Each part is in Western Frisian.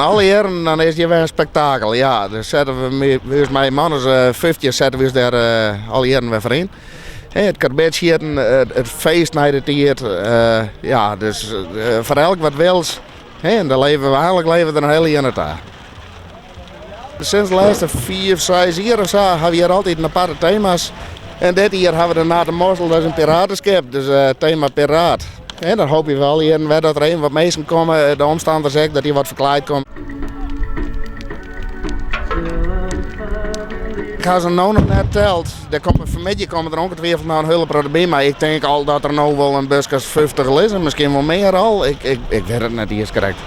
jierren, alle jierren dan is hjir wer in spektakel. Ja, dan sette we ús mei in man as 15 sette we ús dêr alle jierren wer foar yn. It karbidsjitten, it feest nei de tiid. Ja, dus foar elk wat wils. En dan leve we eigenlik leve der in hiele jier nei ta. Sinds de lêste fiif, seis jier of sa ha we hjir altyd aparte tema's. En dit jier ha we de Nate Mossel, dat is in pirateskip, dus tema piraat. En dan hoopje we alle jierren wer dat der even wat minsken komme, de omstanners ek, dat dy wat ferklaaid komme. Ik ha se no noch net teld. Der komme fanmiddei komme der ongetwijfeld noch in hiele protte by, mar ik tink al dat der no wol in buske as 50 lizze, miskien wol mear al. Ik, ik, ik wit it net iens krekt.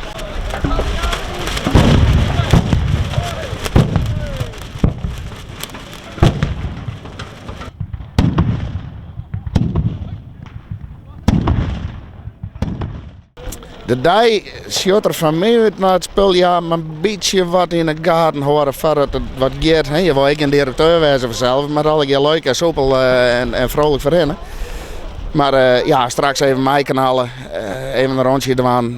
De dei sjocht der foar my út nei it spul, ja, mar in bytsje wat yn 'e gaten hâlde foardat it wat giet. Je wolle ek gjin direkteur wêze fansels, mar allegear leuk en soepel en frolik ferrinne. Mar ja, straks even meiknalle, even in rûntsje dwaan.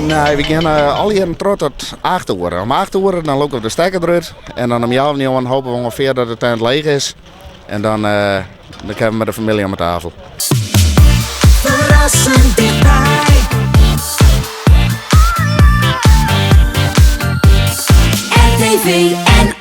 Nee, we gean alle jierren troch tot acht oere. Om acht oere dan lûke we de stekker derút en dan om healwei njoggenen hoopje we ûngefear dat de tent leech is. En dan, dan kinne we mei de famylje om 'e tafel. Ferrassend tichtby. RTV NL.